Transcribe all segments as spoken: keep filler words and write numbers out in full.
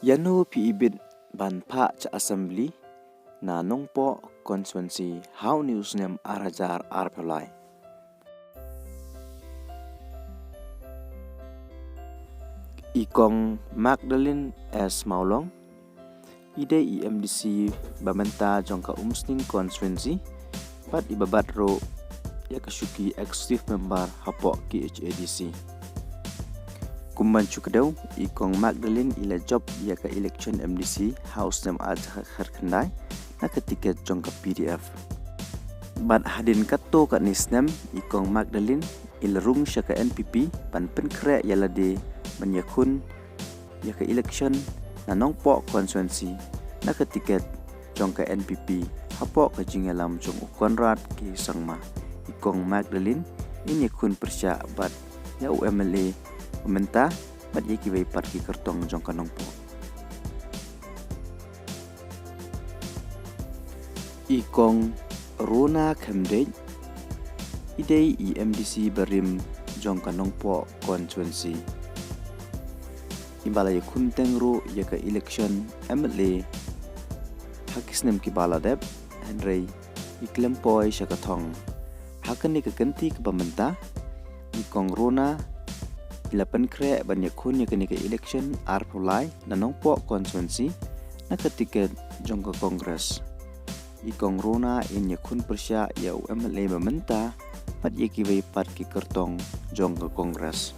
Ïano phi ibit ban phah cha Assembly na Nongpoh Constituency ha une u snem ar hajar arphew lai? I Kong Magdalene S Mawlong, i dei i M D C ba mynta jong ka Umsning Constituency, bad i ba bat ruh ïa ka shuki Executive Member hapoh K H A D C. Kum ban shu kdew, i Kong Magdalene i la jop ïa ka election M D C ha u snem ar hajar khatkhyndai na ka tiket jong ka P D F. Bad hadien katto katne snem, i Kong Magdalene i la rung sha ka N P P ban pynkhreh ïa lade ban ïakhun ïa ka election na Nongpoh Constituency na ka tiket jong ka N P P hapoh ka jingïalam jong u Conrad K Sangma. I Kong Magdalene in ïakhun pyrshah bad ïa u M L A mynta bad ïa kiwei pat ki kyrtong jong ka Nongpoh. I Kong Rona Khymdeit, i dei i M D C barim jong ka Nongpoh Constituency, i ba la ïakhun teng ruh ïa ka election M L A ha ki snem ki ba la dep, hynrei i khlem poi sha ka thong. Ha kane ka kynti ka ba mynta, i Kong Rona i la pynkhreh ban ïakhun ïa kane ka election arphew lai na Nongpoh Constituency na ka tiket jong ka Congress. I Kong Rona in ïakhun pyrshah ïa u M L A ba mynta bad ïa kiwei pat ki kyrtong jong ka Congress.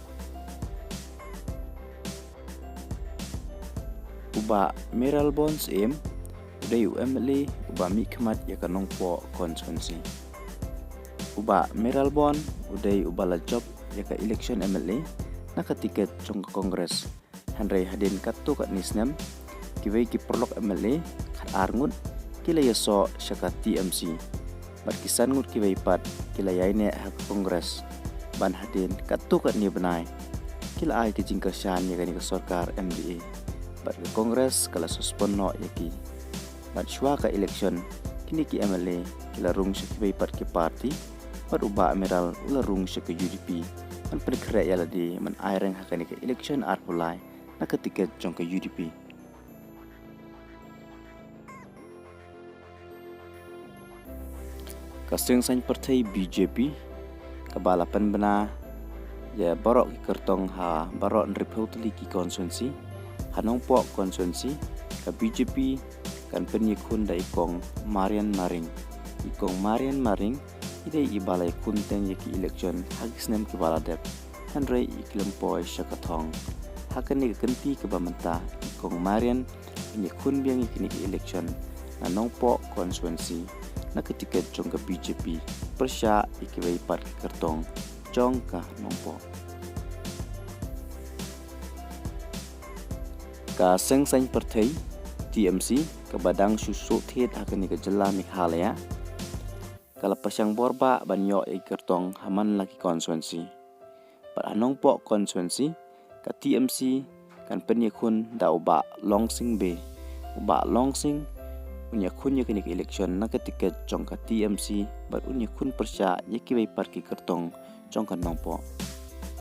U Bah Mayralborn Syiem, u dei u M L A u ba mihkhmat ïa ka Nongpoh Constituency. U Bah Mayralborn u dei u ba la jop ïa ka election M L A na ka tiket jong ka Congress. Hynrei hadien katto katne snem, kiwei ki paralok M L A khatar ngut ki la ïasoh sha ka T M C. Bad ki san ngut kiwei pat ki la ïaineh ha ka Congress. Ban hadien katto katne bnai, ki la ai ka jingkyrshan ïa kane ka sorkar M D A. Bad ka Congress ka la suspend noh ïa ki. Bad shuwa ka election, kine ki M L A ki la rung sha kiwei pat ki party. Bad u Bah Mayral u la rung sha ka U D P ban pynkhreh ïa lade ban aireng ha kane ka election arphew lai na ka tiket jong ka U D P. Ka seng saiñ pyrthei B J P, ka ba la pynbna ïa baroh ki kyrtong ha baroh hynriewphew tylli ki constituency, ha Nongpoh constituency, ka B J P kan pynïakhun da i Kong Marian Maring. I Kong Marian Maring i dei i ba la ïakhun teng ïa ki election ha ki snem ki ba la dep, hynrei i khlem poi sha ka thong. Ha kane ka kynti ka ba mynta, i Kong Marian in ïakhun biang ïa kine ki election na Nongpoh constituency na ka tiket jong ka B J P, pyrshah ïa kiwei pat ki kyrtong jong ka Nongpoh. Ka seng saiñ pyrthei T M C, ka ba dang shu shu thied ha kane ka jylla Meghalaya, ka la pyrshang bor bha ban ïoh ïa ki kyrtong ha man la ki constituency. Bad ha Nongpoh constituency, ka T M C kan pynïakhun da u Bah Longsing Bey. U Bah Longsing un ïakhun ïa kane ka election na ka tiket jong ka T M C, bad un ïakhun pyrshah ïa kiwei pat ki kyrtong jong ka Nongpoh.